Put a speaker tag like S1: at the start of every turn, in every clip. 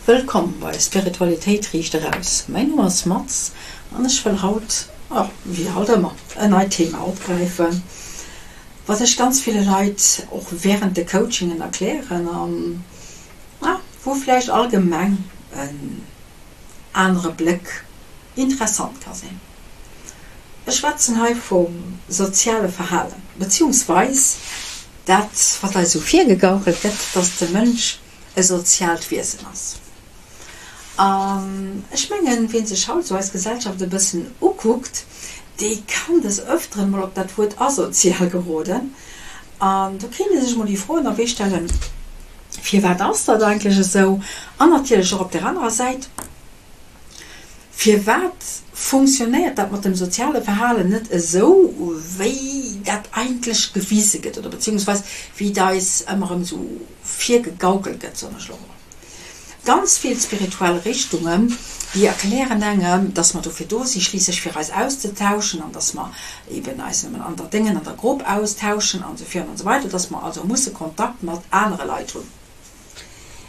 S1: Wëllkomm bei Spiritualitéit riicht eraus. Mäin Numm ass Mats an ech wëll haut, oh wéi halt ëmmer, en neit Thema opgräifen, wat ech ganz ville Leit och wärend de Coachingen erklären an wou vläicht allgemeng en anere Bléck interessant ka sinn. Ech schwätzen hei vum soziale Verhalen, beziehungsweis dat, wat eis esou virgegaukelt gëtt, dass de Mënsch e soziaalt Wiesen ass. An ech mengen, wien sech haut esou eis Gesellschaft e bëssen ukuckt, dee kann des Öfteren mol op dat Wuert asozial geroden. An do kéint ee sech mol déi Fro ënnerwee stellen, Firwat ass dat eigentlech esou? An natierlech och op där anerer Säit, Firwat funktionéiert dat mat dem soziale Verhalen net esou, wéi dat eigentlech gewise gëtt oder beziehungsweis wéi et eis ëmmer erëm esou virgegaukelt gëtt, soen ech elo emol. Ganz vill spirituell Richtungen, déi erklären engem, dass mer dofir do si schliisslech fir eis auszetauschen an dass mer eben eis nëmmen an der Déngen, an der Grupp austauschen an esou virun an esou weider, dass mer also musse Kontakt mat anere Leit hunn.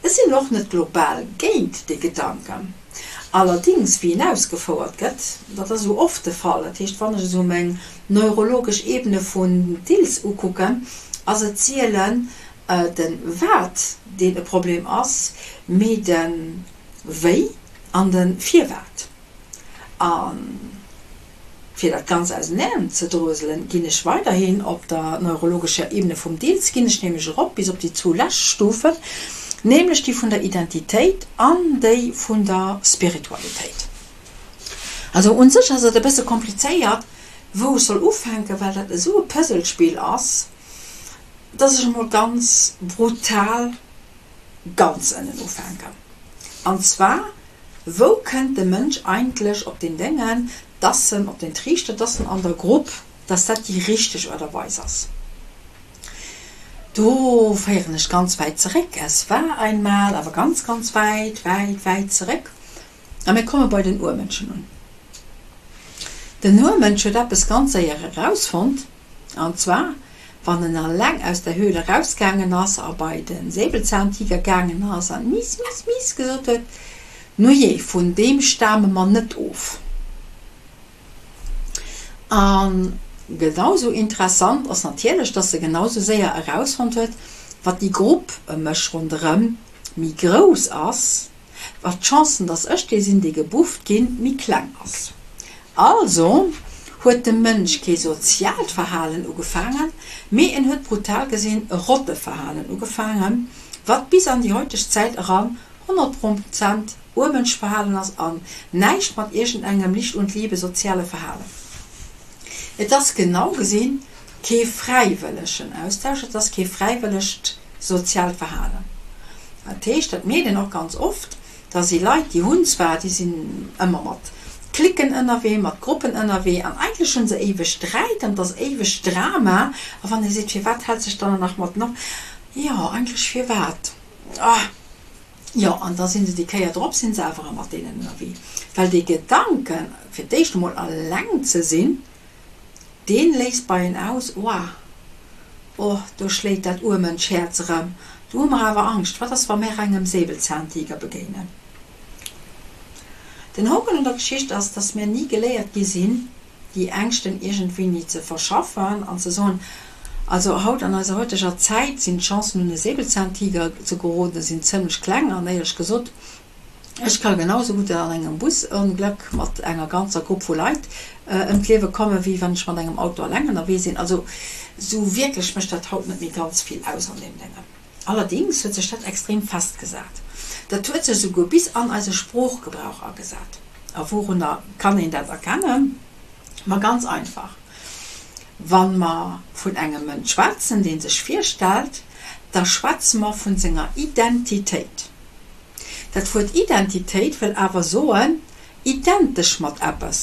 S1: Ech sinn och net global géint dee Gedanken. Allerdings, wéi en ausgefouert gëtt, dat ass esou oft de Fall, dat heescht, wann ech esou meng neurologesch Ebene vun Dils ukucken, ass et sielen de Wat, deen e Problem ass, mee de Wéi an de Firwat. A fir dat Ganz auseneen ze dröselen, ginn ech weiderhin op der neurologescher Ebene vum Dils, ginn ech nämlech erop bis op déi zwou lescht Stufen, nämlech déi vun der Identitéit an déi vun der Spiritualitéit. Also un sech ass et e bësse komplizéiert, wou ech soll ufänken, well dat esou e Puzzlespill ass, dass ech emol ganz brutal ganz ënnen ufänken. An zwar Wou kënnt de Mënsch eigentlech op den Déngen, dass en op den Triichter, dass en an der Grupp, dass dat déi richteg Aart a Weis ass? Do féieren ech ganz wäit zeréck. Es war einmal, awer ganz, ganz wäit, wäit, wäit zeréck. A mir komme bei den Urmënschen un. Den Urmënsch huet eppes ganz séier erausfonnt, An zwar, wann en alleng aus der Höhl erausgaangen ass a bei de Säbelzahntiger gaangen ass an Miss, Miss, Miss gesot huet, Nujee, vun deem stame mer net of. A genau sou interessant ass natierlech, dass e genau sou séier erausfonnt huet, wat déi Grupp ëm mech ronderëm méi grouss ass, wat d'Chancen, dass ech dee sinn, dee gebufft ginn, méi kleng ass. Also huet de Mënsch kee soziaalt Verhalen ugefaangen, mee en huet brutal gesinn e Rotteverhalen ugefaangen, wat bis an déi heuteg Zäit eran 100 Prozent Urmënschverhalen ass an näischt mat iergendengem Licht und Liebe soziale Verhalen. Et ass genau gesinn kee fräiwëllegen Austausch, et ass kee fräiwëllegt soziaalt Verhalen. Dat heescht, dat mierkt een och ganz oft, Da si Leit, déi hunn zwar, déi sinn ëmmer mat Cliquen ënnerwee, mat Gruppen ënnerwee an eigentlech hu se éiweg Sträit an et ass éiweg Drama. A wann ee seet, firwat hält sech dann nach mat en op? Jo, eigentlech firwat? Ah, jo, an da si se déi Kéier drop, si se awer erëm mat deenen ënnerwee. Well dee Gedanken, fir d'éischt emol eleng ze sinn, Deen léist bei en aus, Oah, oh, do schléit dat Urmënschhäerz erëm, do hu mer awer Angscht, wat ass wa mär engem Säbelzahntiger begéinen? Den Hoken un der Geschicht ass, dass mär ni geléiert gi sinn, déi Ängschten iergendwéini ze verschaffen an ze soen, also haut an eiser heuteger Zäit sinn d'Chancen un e Säbelzahntiger ze geroden sinn zëmmlech kleng an éierlech gesot, Ech ka genau sou gutt an engem Busongléck mat enger ganzer Grupp vu Leit ëm d'Liewe kommen, wéi wann ech mat engem Auto alleng ënnerwee sinn. Also sou wierklech mécht dat haut net méi ganz vill aus an deem Déngen. Allerdéngs huet sech dat extrem festgesat. Dat huet sech souguer bis an eise Sproochgebrauch agesat. A wourunner kann een dat erkennen? Ma ganz einfach, Wa mer vun engem Mënsch schwätzen, dee sech virstellt, da schwätze mer vun senger Identitéit. Dat Wuert Identitéit wëll awer soen, identesch mat eppes.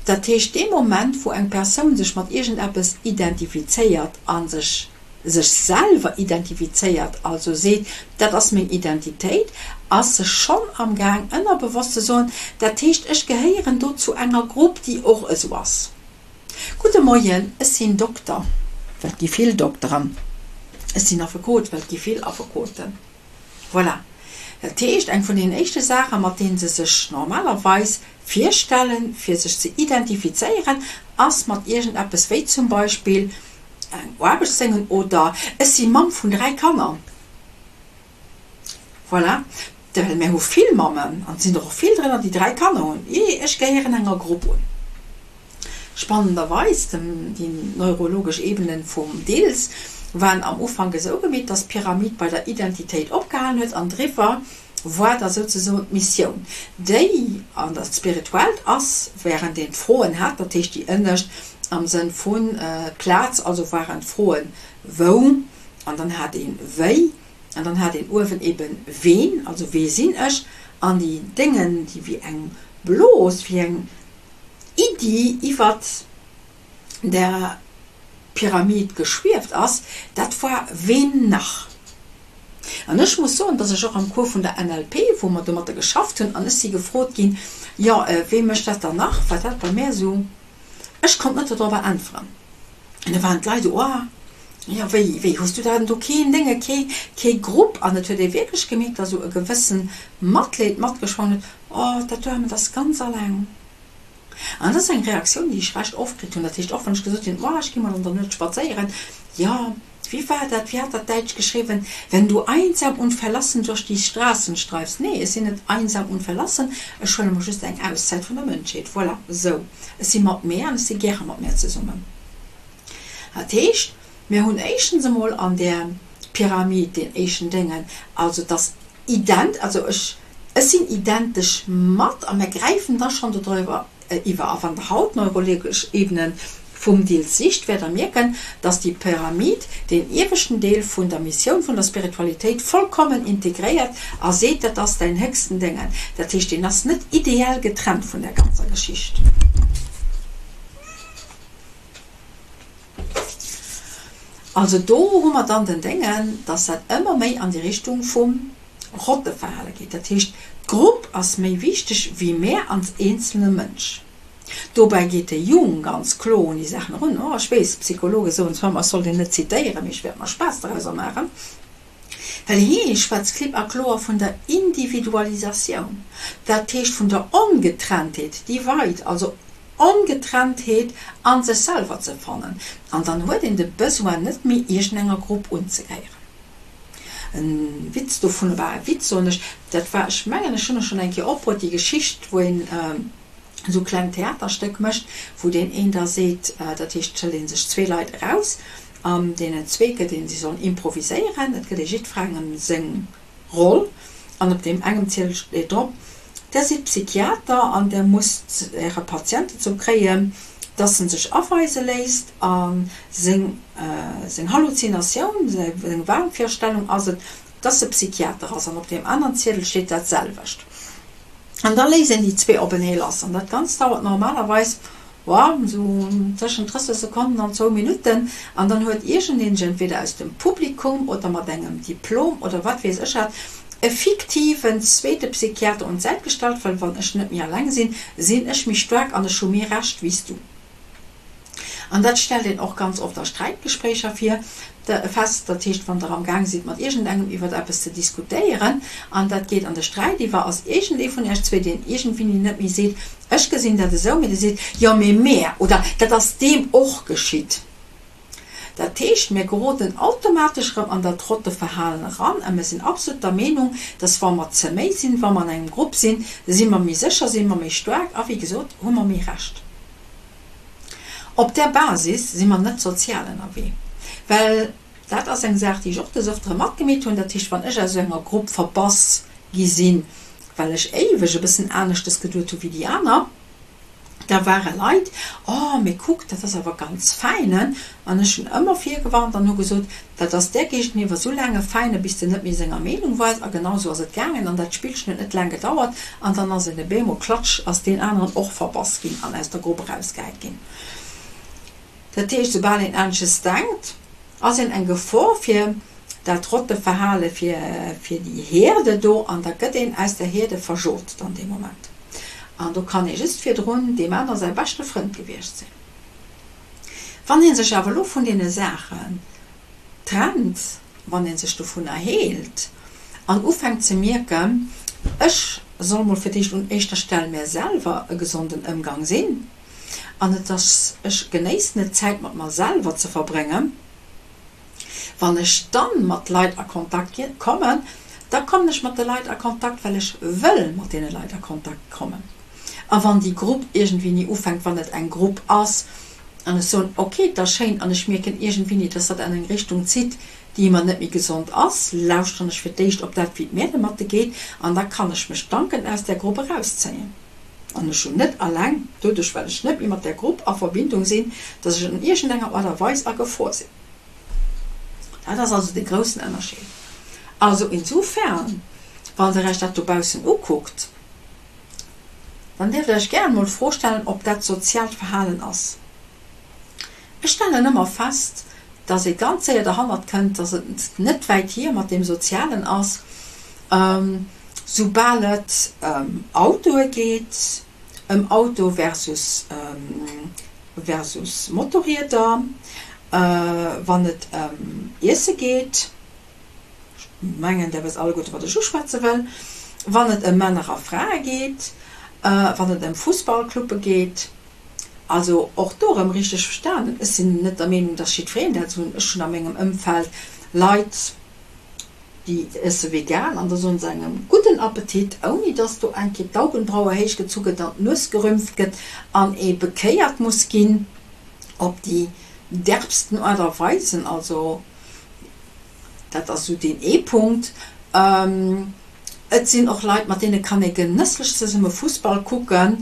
S1: Dat heescht, dee Moment, wou eng Persoun sech mat iergendeppes identifizéiert a sech sech selwer identifizéiert, also seet, dat ass meng Identitéit, ass se schonn am Gaang ënnerbewosst ze soen, dat heescht, ech gehéieren do zu enger Grupp, déi och esou ass. Gudde Moien, ech sinn Dokter, well et gi vill Dokteren. Ech sinn Affekot, well et gi vill Affekoten. Voilà. Dat heescht, eng vun den éischte Saachen, mat deenen se sech normalerweis virstellen, fir sech ze identifizéieren, ass mat iergendeppes wéi zum Beispill eng Aarbechtsdéngen oder ech si Mamm vun 3 Kanner. Voilà, well mär hu vill Mammen an et sinn der och vill drënner, déi 3 Kanner hunn. Jee, ech gehéieren enger Grupp un. Spannenderweis, déi neurologesch Ebenen vum Dils waren am Ufank esou gemeet, dass d'Pyramid bei der Identitéit opgehalen huet an driwwer war da souzesoen d'Missioun, déi an dat Spirituellt ass, während een d'Froen hat, dat heescht déi ënnescht am Sënn vun d'Plaz, also waren d'Froen wou an dann hat een wéi an dann hat een uewen eben ween, also wee sinn ech, an déi Déngen, déi wéi eng Blos, wéi eng Iddi iwwert der Pyramid geschwieft ass, dat war ween nach. An ech muss soen, dass ech och am Cours vun der NLP, wou mer domatter geschafft hunn, an ech si gefrot ginn, jo, wee mécht dat dann nach, war dat bei mär esou, ech konnt net dodrobber äntweren. An da waren d'Leit esou, oh, jo, wéi, wéi, hues du dann do keen Dénge, kee, kee Grupp? An et huet ee wierklech gemierkt, dass esou e gewëssen Matleed matgeschwongen huet, oh, dat do, dat ass ganz alleng. An dat ass eng Reaktioun, déi ech recht oft kritt hunn. Dat heescht, och wann ech gesot hunn, oh, ech gi mol an der Nuet spadséieren, jo, wéi war dat, wéi hat dat Däitsch geschriwwen, wenn du einsam und verlassen durch die Straßen streifst. Nee, ech sinn net einsam und verlassen, ech huele mer just eng Auszäit vun der Mënschheet. Voilà, esou. Ech si mat mär an ech si gäre mat mär zesummen. Dat heescht, mir hunn éischtens emol an där Pyramid deen éischten Déngen, also dass ident, also ech, ech sinn identesch mat a mir gräifen da schonn dodriwwer iwwer. A wann Der haut d'neurologesch Ebene vum Dils sicht, wäert Der mierken, dass déi Pyramid deen ieweschten Deel vun der Missioun vun der Spiritualitéit vollkommen integréiert a seet, dat ass däin héchsten Déngen. Dat heescht, deen ass net ideell getrennt vun där ganzer Geschicht. Also do hu mer dann den Déngen, dass dat ëmmer méi an déi Richtung vum Rotteverhale geet. Dat heescht, d'Grupp ass méi wichteg wéi mär als eenzelne Mënsch. Dobäi geet de Jung ganz kloer un déi Saachen erun. Oh, ech weess, Psychologe soen zwar ëmmer, ech sollt een net zitéieren, mee ech wäert mer Spaass dorauser maachen, well hie schwätzt klipp a kloer vun der Individualisatioun, dat heescht vun der Ongetrenntheet, déi weit, also Ongetrenntheet a sech selwer ze fannen, an dann huet een de Besoin net méi iergendenger Grupp unzegehéieren. En Witz dovun, war e Witz soen ech, dat war, ech mengen ech hunn e schonn eng Kéier opbruet, déi Geschicht wou een esou e klengt Theaterstéck mécht, wou deen een da seet, dat heescht et hëlt ee sech zwee Leit eraus an deenen zwee gëtt een, si sollen improviséieren, et gëtt ee jiddwerengem seng Roll, an op deem engem Ziedel steet drop, Der sidd Psychiater an Der musst Äre Patient dozou kréien, dass en sech aweise léisst a seng seng Halluzinatioun, seng Wahnvirstellung ass et, dass e Psychiater ass. An op deem aneren Ziedel steet dat selwecht. An da léisst een déi zwee openee lass. An dat Ganzt dauert normalerweis Boah, esou tëschent 30 Sekonnen an zwou Minutten, an dann huet iergendeen, entweder aus dem Publikum oder mat engem Diplom oder wat weess ech wat, e fiktiven zweete Psychiater un d'Säit gestallt, well wann ech net méi alleng sinn, sinn ech méi staark an ech hu méi Recht wéi s du. An dat stellt een och ganz oft a Sträitgespréicher vir, fest. Dat heescht, wann Der amgaang sidd mat iergendengem iwwert eppes ze diskutéieren an dat geet an de Sträit iwwer, ass iergendee vun Iech zwee, deen iergendwéini net méi seet, Ech gesinn dat esou, mee Dir seet, Jo, mee mär, oder dat ass deem och geschitt. Dat heescht, mir geroden automatesch erëm an dat Rotteverhalen eran a mir sinn absolut der Meenung, dass wa mer ze méi sinn, wa mer an engem Grupp sinn, si mer méi sécher, si mer méi staark a wéi gesot, hu mer méi Recht. Op där Basis si mer net sozial ënnerwee, well dat ass eng Saach, déi ech och des Ëftere matgemeet hunn, dat heescht, wann ech aus esou enger Grupp verbass gi sinn, well ech éiweg e bëssen aneschtes geduet hu wéi déi aner, da ware Leit, Oh, mee kuck, dat ass awer ganz fäin, ne? An ech hunn ëmmer virgewarnt an hu gesot, Dat ass där géigeniwwer esou laang e Fäine, bis de net méi senger Meenung wars. A genau esou ass et gaangen. An dat Spillchen huet net laang gedauert an dann ass en e bemol, klatsch, ass deen aneren och verbass ginn an aus der Grupp erausgehäit ginn. Dat heescht, soubal een anesches denkt, ass een eng Gefor fir dat Rotteverhale, fir fir déi Herde do, an da gëtt een aus der Herde verjot dann dee Moment. An do kann ee just virdrun deem aner säi beschte Frënd gewiescht sinn. Wann ee sech awer elo vun deene Saachen trennt, wann ee sech dovunner heelt. an ufänkt ze mierken, ech soll mol fir d'éischt un éischter Stell mär selwer e gesonden Ëmgang sinn an et ass, ech genéissen et Zäit mat mer selwer ze verbréngen. Wann ech dann mat Leit a Kontakt kommen, da kommen ech mat de Leit a Kontakt, well ech wëll mat deene Leit a Kontakt kommen. A wann déi Grupp iergendwéini ufänkt, wann et eng Grupp ass, an ech soen, ok, et ass schéin, an ech mierken iergendwéini, dass dat an eng Richtung zitt, déi mer net méi gesond ass, lauschteren ech fir d'éischt op dat, wéi et mir domatte geet, an da kann ech mech dankend aus där Grupp erauszéien. An ech hunn net alleng, doduerch well ech net méi mat där Grupp a Verbindung sinn, dass ech an iergendenger Aart a Weis a Gefor sinn. Dat ass also dee groussen Ënnerscheed. Also insofern, wann Der Iech dat dobaussen ukuckt, dann dierft Der Iech gären emol d'Fro stellen, ob dat soziaalt Verhalen ass. Ech stellen ëmmer fest, dass ee ganz séier derhannert kënnt, dass et net wäit hier mat deem Sozialen ass, soubal et ëm Autoe geet, ëm Auto versus versus Motorrieder, wann et ëm Iesse geet, ech mengen, Der wësst alleguerte wat ech uschwätze wëll, wann et ëm Männer a Frae geet, wann et ëm Fussballclubbe geet. Also och do erëm richteg verstanen, ech sinn net der Meenung, dass jiddwereen dat esou hunn. Ech hunn a mengem Ëmfeld Leit, déi esse vegan an da soen se engem gudden Appetit, ouni dass do eng Kéier d'Augenbraue héich gezu gëtt an d'Nues gerümpft gëtt an ee bekéiert muss ginn op déi derbsten Aart a Weisen. Also dat ass esou deen ee Punkt. Et sinn och Leit, mat deene kann ee genësslech zesumme Fussball kucken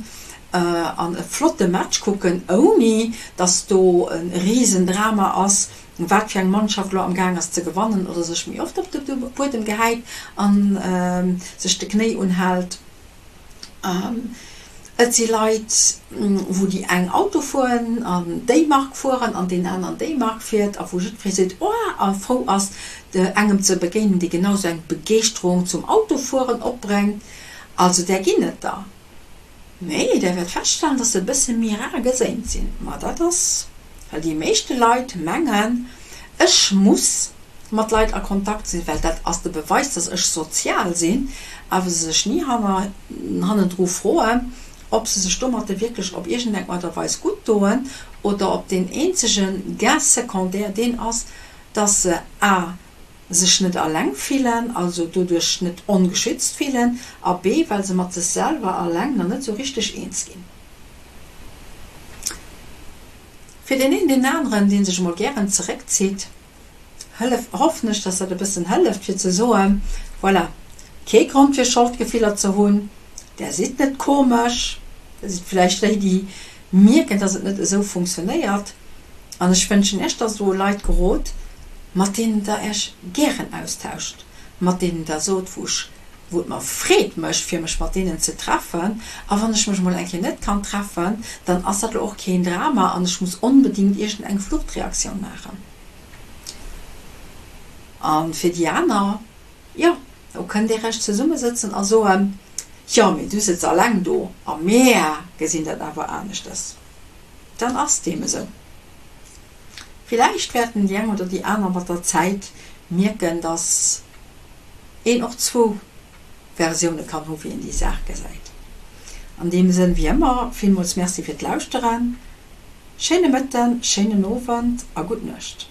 S1: an e flotte Match kucken, ouni datt do e Risendrama ass, wat fir eng Mannschaft elo am Gaang ass ze gewannen oder sech méi oft op de Buedem gehäit a sech de Knéi unhält. Et si Leit, wou déi eng Auto fueren an déi Mark fueren an deen aneren déi Mark fiert a wou jiddweree seet, Oh! a frou ass, engem ze begéinen, dee genau sou eng Begeeschterung zum Autofueren opbréngt. Also där ginn et der. Mee der wäert feststellen, dass se e bësse méi rar geséint sinn. Ma dat ass, well déi meeschte Leit mengen, ech muss mat Leit a Kontakt sinn, well dat ass de Beweis, dass ech sozial sinn, awer se sech ni hannendru froen, ob se sech domatte wierklech op iergendeng Aart a Weis gutt doen oder ob deen eenzege Gain secondaire deen ass, dass se a sech net alleng fillen, also doduerch net ongeschützt fillen, a b well se mat sech selwer alleng nach net sou richteg eens ginn. Fir deen een, deen aneren, dee sech emol gären zeréckzitt, hëllef, hoffen ech, dass dat e bëssen hëlleft, fir ze soen, Voilà, kee Grond fir Scholdgefiller ze hunn, där sidd net komesch, der sidd vläicht déi, déi mierken, dass et net esou funktionéiert. An ech wënschen Iech, dass Der u Leit gerot, mat deenen Der Iech gären austauscht, mat deenen Der sot, wou ech, wou et mer Freed mécht, fir mech mat deenen ze treffen. A wann ech mech mol eng Kéier net kann treffen, dann ass dat elo och keen Drama an ech muss onbedéngt iergendeng Fluchtreaktioun maachen. A fir déi aner, jo, do kënnt Dir Iech zesummesëtzen a soen, Jo, mee du sëtz alleng do a mär gesinn dat awer aneschtes. Dann ass deem esou. Villäicht wäerten déi eng oder déi aner mat der Zäit mierken, dass een och zwou Versioune kann hu wéi een déi Saach gesäit. An deem Sënn, wéi ëmmer, villmools Merci fir d'Lauschteren, schéine Mëtten, schéinen Owend a gutt Nuecht.